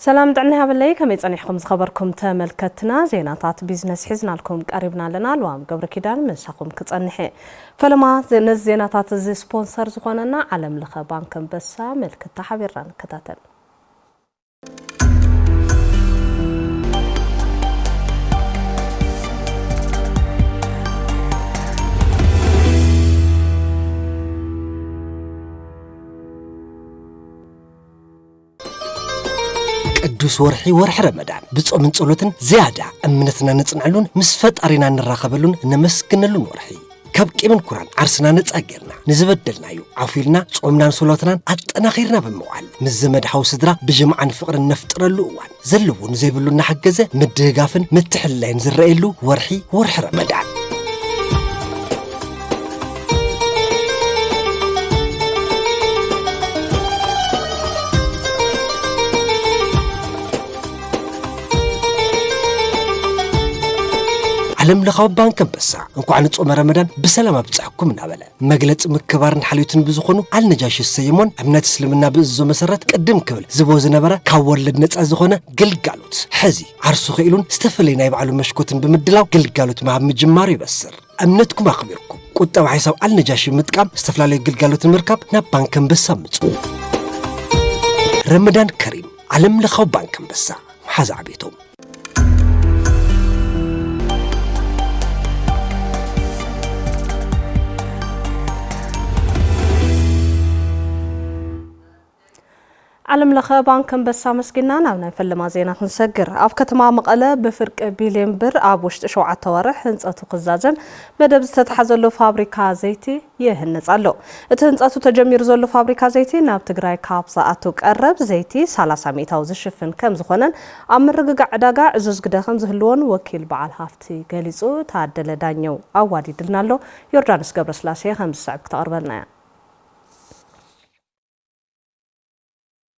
ሰላም ጥዕና ይሃበለይ። ከመይ ጸኒሕኩም ዝኸበርኩም ተመልከትና? ዜናታት ቢዝነስ ሒዝናልኩም ቀሪብና ኣለና። ልዋም ገብረ ኪዳን ምሳኹም ክጸንሕ እየ። ፈለማ ዘ-፣ ነዚ ዜናታት እዚ ስፖንሰር ዝኾነና ዓለም ለኸ ባንክ ኣንበሳ ምልክታ ሓቢርና ንከታተል። ቅዱስ ወርሒ፣ ወርሒ ረመዳን፣ ብጾምን ጸሎትን ዝያዳ እምነትና ነጽንዐሉን ምስ ፈጣሪና ንራኸበሉን ነመስግነሉን ወርሒ። ካብ ቂምን ኩራን ዓርስና ነጻ ጌርና፣ ንዝበደልናዮ ዓፉ ኢልና፣ ጾምናን ሶላትናን ኣጠናኺርና ብምውዓል፣ ምስ ዘመድ ሓው ስድራ ብጅምዓን ፍቕርን ነፍጥረሉ እዋን፣ ዘለዎ ንዘይብሉ እናሓገዘ ምድህጋፍን ምትሕልላይን ዝረኣየሉ ወርሒ፣ ወርሒ ረመዳን። ዓለም ለኻዊ ባንክ ኣንበሳ እንኳዕ ንጾመ ረመዳን ብሰላም ኣብጽሐኩም እናበለ፣ መግለጺ ምክባርን ሓልዮትን ብዝኾኑ ኣልነጃሺ ዝሰየሞን እምነት እስልምና ብእዝዞ መሰረት ቅድም ክብል ዝቦ ዝነበረ ካብ ወለድ ነጻ ዝኾነ ግልጋሎት፣ ሕዚ ዓርሱ ኽኢሉን ዝተፈለየ ናይ ባዕሉ መሽኮትን ብምድላው ግልጋሎት ምሃብ ምጅማሩ ይበስር። እምነትኩም ኣኽቢርኩም ቁጠባ ሒሳብ ኣልነጃሺ ብምጥቃም ዝተፈላለዩ ግልጋሎት ንምርካብ ናብ ባንክ ኣንበሳ ምጹ። ረመዳን ከሪም። ዓለም ለኻዊ ባንክ ኣንበሳ፣ መሓዛ ዕቤቶም። ዓለም ለኸ ባንክ ኣንበሳ ኣመስጊና ናብ ናይ ፈለማ ዜና ክንሰግር። ኣብ ከተማ መቐለ ብፍርቂ ቢልዮን ብር ኣብ ውሽጢ ሸውዓተ ወርሕ ህንፀቱ ክዛዘም መደብ ዝተተሓዘሉ ፋብሪካ ዘይቲ ይህነጽ ኣሎ። እቲ ህንጸቱ ተጀሚሩ ዘሎ ፋብሪካ ዘይቲ ናብ ትግራይ ካብ ዝኣቱ ቀረብ ዘይቲ ሰላሳ ሚእታዊ ዝሽፍን ከም ዝኾነን ኣብ ምርግጋእ ዕዳጋ ዕዙዝ ግደ ከም ዝህልዎን ወኪል በዓል ሃፍቲ ገሊጹ። ታደለ ዳኘው ኣዋዲድልና ኣሎ። ዮርዳኖስ ገብረስላሴ ከም ዝስዕብ ክተቕርበልና እያ።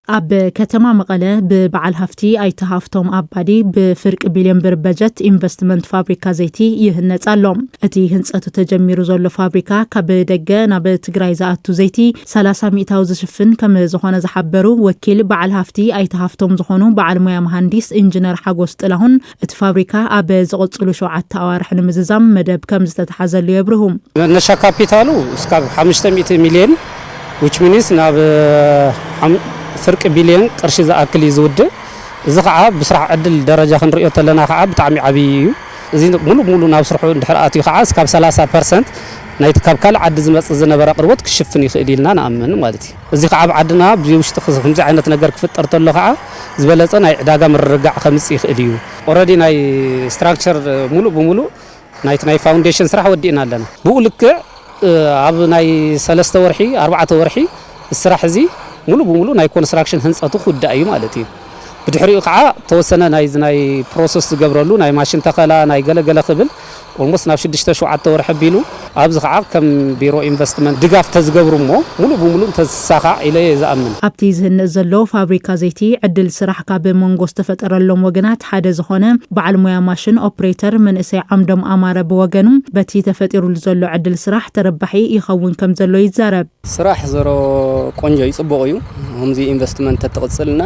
ኣብ ከተማ መቐለ ብበዓል ሃፍቲ ኣይተ ሃፍቶም ኣባዲ ብፍርቂ ቢልዮን ብር በጀት ኢንቨስትመንት ፋብሪካ ዘይቲ ይህነጽ ኣሎ። እቲ ህንጸቱ ተጀሚሩ ዘሎ ፋብሪካ ካብ ደገ ናብ ትግራይ ዝኣቱ ዘይቲ ሰላሳ ሚእታዊ ዝሽፍን ከም ዝኾነ ዝሓበሩ ወኪል በዓል ሃፍቲ ኣይተ ሃፍቶም ዝኾኑ በዓል ሞያ መሃንዲስ ኢንጂነር ሓጎስ ጥላሁን፣ እቲ ፋብሪካ ኣብ ዝቕጽሉ ሸውዓተ ኣዋርሕ ንምዝዛም መደብ ከም ዝተተሓዘሉ የብርሁ። መነሻ ካፒታሉ እስካብ ሓሙሽተ ሚእቲ ሚልዮን፣ which means ናብ፣ እ፣ ሓም-፣ ፍርቂ ቢልዮን ቅርሺ ዝኣክል እዩ ዝውድእ። እዚ ኸዓ ብስራሕ ዕድል ደረጃ ክንሪኦ ተለና ኸዓ ብጣዕሚ ዓብዪ እዩ። እዚ ሙሉእ ብሙሉእ ናብ ስርሑ እንድሕር ኣትዩ ኸዓ እስካብ ሰላሳ ፐርሰንት ናይቲ ካብ ካልእ ዓዲ ዝመጽእ ዝነበረ ኣቕርቦት ክሽፍን ይኽእል ኢልና ንኣምን ማለት እዩ። እዚ ኸዓ ኣብ ዓድና ብውሽጢ ክስ-፣ ከምዚ ዓይነት ነገር ክፍጠር ተሎ ኸዓ ዝበለጸ ናይ ዕዳጋ ምርግጋዕ ከምጽእ ይኽእል እዩ። ኦልረዲ ናይ ስትራክቸር ሙሉእ ብሙሉእ ናይቲ ናይ ፋውንዴሽን ስራሕ ወዲእና ኣለና። ብኡ ልክዕ፣ እ፣ ኣብ ናይ ሰለስተ ወርሒ፣ ኣርባዕተ ወርሒ ስራሕ እዚ ሙሉ ብሙሉ ናይ ኮንስትራክሽን ህንፀቱ ክውዳእ እዩ ማለት እዩ። ብድሕሪኡ ከዓ ተወሰነ ናይዚ ናይ ፕሮሰስ ዝገብረሉ ናይ ማሽን ተኸላ፣ ናይ ገለገለ ክብል ኦልሞስት ናብ ሽዱሽተ ሸውዓተ ወርሒ ኣቢሉ፣ ኣብዚ ከዓ ከም ቢሮ ኢንቨስትመንት ድጋፍ ተዝገብሩ እሞ ሙሉ ብሙሉ እንተዝሳኻዕ ኢለ እየ ዝኣምን። ኣብቲ ዝህነጽ ዘሎ ፋብሪካ ዘይቲ ዕድል ስራሕ ካብ መንጎ ዝተፈጠረሎም ወገናት ሓደ ዝኾነ በዓል ሞያ ማሽን ኦፕሬተር መንእሰይ ዓምዶም ኣማረ ብወገኑ፣ በቲ ተፈጢሩሉ ዘሎ ዕድል ስራሕ ተረባሒ ይኸውን ከም ዘሎ ይዛረብ። ስራሕ ዘሮ ቆንጆ እዩ፣ ጽቡቕ እዩ። ከምዚ ኢንቨስትመንት ተትቕጽልና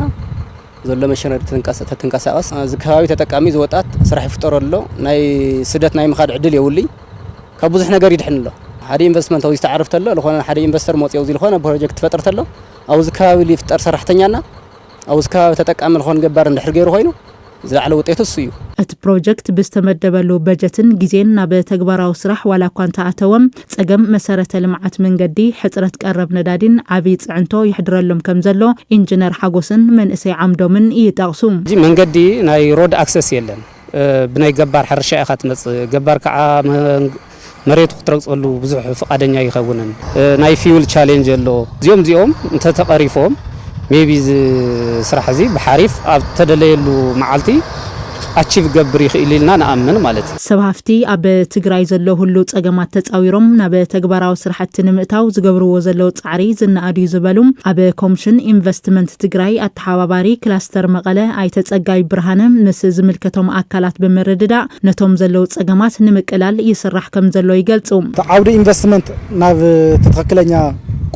ዘሎ መሽነሪ ተትንቀሳ-፣ ተትንቀሳቐስ፣ እዚ ከባቢ ተጠቃሚ፣ እዚ ወጣት ስራሕ ይፍጠረሉ ኣሎ። ናይ ስደት ናይ ምኻድ ዕድል የብሉይ። ካብ ብዙሕ ነገር ይድሕን ኣሎ። ሓደ ኢንቨስትመንት ኣብዚ ተዓርፍ ተሎ፣ ዝኾነ ሓደ ኢንቨስተር መፅዮ፣ እዚ ዝኾነ ፕሮጀክት ትፈጥር ተሎ፣ ኣብዚ ከባቢ ይፍጠር ሰራሕተኛና፣ ኣብዚ ከባቢ ተጠቃሚ ዝኾን ገባር እንድሕር ገይሩ ኮይኑ፣ ዝለዓለ ውጤቱ እሱ እዩ። እቲ ፕሮጀክት ብዝተመደበሉ በጀትን ግዜን ናብ ተግባራዊ ስራሕ ዋላ እኳ እንተኣተወ፣ ጸገም መሰረተ ልምዓት መንገዲ፣ ሕጽረት ቀረብ ነዳዲን ዓቢ ጽዕንቶ ይሕድረሎም ከም ዘሎ ኢንጂነር ሓጎስን መንእሰይ ዓምዶምን ይጠቕሱ። እዚ መንገዲ ናይ ሮድ ኣክሰስ የለን። እ፣ ብናይ ገባር ሕርሻ ኢኻ ትመጽእ። ገባር ከዓ መ-፣ መሬቱ ክትረግጸሉ ብዙሕ ፍቓደኛ ኣይኸውንን። እ፣ ናይ ፊውል ቻሌንጅ ኣሎ። እዚኦም እዚኦም እንተተቐሪፎም፣ ሜቢ እዚ ስራሕ እዚ ብሓሪፍ ኣብ ተደለየሉ መዓልቲ ኣቺቭ ገብር ይኽእል ኢልና ንኣምን ማለት እዩ። ሰብ ሃፍቲ ኣብ ትግራይ ዘሎ ህሉው ጸገማት ተጻዊሮም ናብ ተግባራዊ ስራሕቲ ንምእታው ዝገብርዎ ዘለዉ ጻዕሪ ዝነኣድ እዩ ዝበሉ ኣብ ኮሚሽን ኢንቨስትመንት ትግራይ ኣተሓባባሪ ክላስተር መቐለ ኣይተ ጸጋይ ብርሃነ፣ ምስ ዝምልከቶም ኣካላት ብምርድዳእ ነቶም ዘለዉ ጸገማት ንምቅላል ይስራሕ ከም ዘሎ ይገልጹ። እቲ ዓውዲ ኢንቨስትመንት ናብ እቲ ትኽክለኛ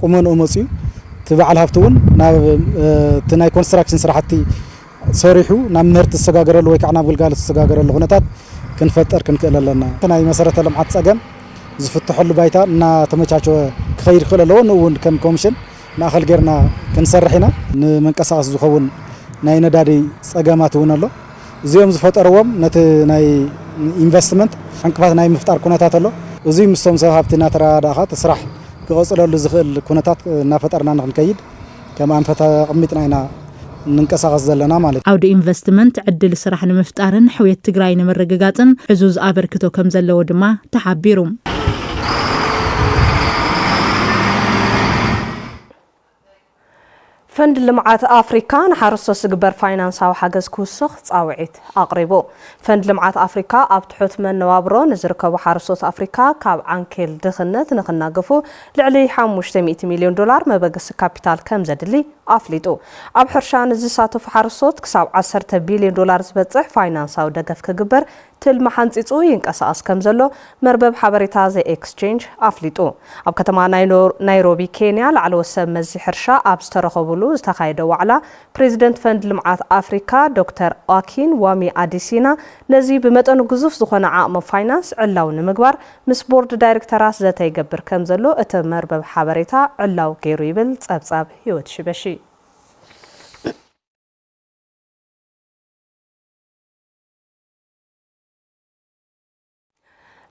ቁመንኡ መፅዩ፣ እቲ በዓል ሃፍቲ እውን ናብ፣ እ፣ እቲ ናይ ኮንስትራክሽን ስራሕቲ ሰሪሑ ናብ ምህርቲ ዝሰጋገረሉ ወይ ከዓ ናብ ግልጋሎት ዝሰጋገረሉ ኩነታት ክንፈጥር ክንክእል ኣለና። እቲ ናይ መሰረተ ልምዓት ፀገም ዝፍትሐሉ ባይታ እናተመቻቸወ ክኸይድ ክኽእል ኣለዎ። ንኡ እውን ከም ኮሚሽን ማእኸል ጌርና ክንሰርሕ ኢና። ንመንቀሳቐሲ ዝኸውን ናይ ነዳዲ ፀገማት እውን ኣሎ። እዚኦም ዝፈጠርዎም ነቲ ናይ ኢንቨስትመንት ዕንቅፋት ናይ ምፍጣር ኩነታት ኣሎ። እዙይ ምስቶም ሰብ ሃብቲ እናተረዳዳእኻ እቲ ስራሕ ክቐፅለሉ ዝኽእል ኩነታት እናፈጠርና ንክንከይድ ከም ኣንፈት ኣቐሚጥና ኢና እንንቀሳቐስ ዘለና ማለት እዩ። ዓውዲ ኢንቨስትመንት ዕድል ስራሕ ንምፍጣርን ሕውየት ትግራይ ንምርግጋፅን ዕዙዝ ኣበርክቶ ከም ዘለዎ ድማ ተሓቢሩ። ፈንድ ልምዓት ኣፍሪካ ንሓረስቶት ዝግበር ፋይናንሳዊ ሓገዝ ክውስኽ ፃውዒት ኣቕሪቡ። ፈንድ ልምዓት ኣፍሪካ ኣብ ትሑት መነባብሮ ንዝርከቡ ሓረስቶት ኣፍሪካ ካብ ዓንኬል ድኽነት ንክናገፉ ልዕሊ ሓሙሽተ ሚእቲ ሚልዮን ዶላር መበገሲ ካፒታል ከም ዘድሊ ኣፍሊጡ። ኣብ ሕርሻ ንዝሳተፉ ሓረስቶት ክሳብ ዓሰርተ ቢልዮን ዶላር ዝበፅሕ ፋይናንሳዊ ደገፍ ክግበር ትልሚ ሓንፂፁ ይንቀሳቐስ ከም ዘሎ መርበብ ሓበሬታ ዘ ኤክስቼንጅ ኣፍሊጡ። ኣብ ከተማ ናይሮቢ ኬንያ ላዕለዎት ሰብ መዚ ሕርሻ ኣብ ዝተረኸቡሉ ዝተኻየደ ዋዕላ ፕሬዚደንት ፈንድ ልምዓት ኣፍሪካ ዶክተር ኦኪን ዋሚ ኣዲሲና ነዚ ብመጠኑ ግዙፍ ዝኾነ ዓቕሚ ፋይናንስ ዕላዊ ንምግባር ምስ ቦርድ ዳይሬክተራት ዘተ ይገብር ከም ዘሎ እቲ መርበብ ሓበሬታ ዕላዊ ገይሩ ይብል ፀብፃብ ህይወት ሽበሺ።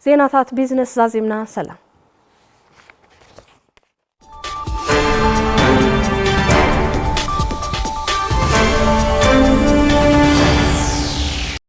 ዜናታት ቢዝነስ ዛዚምና። ሰላም።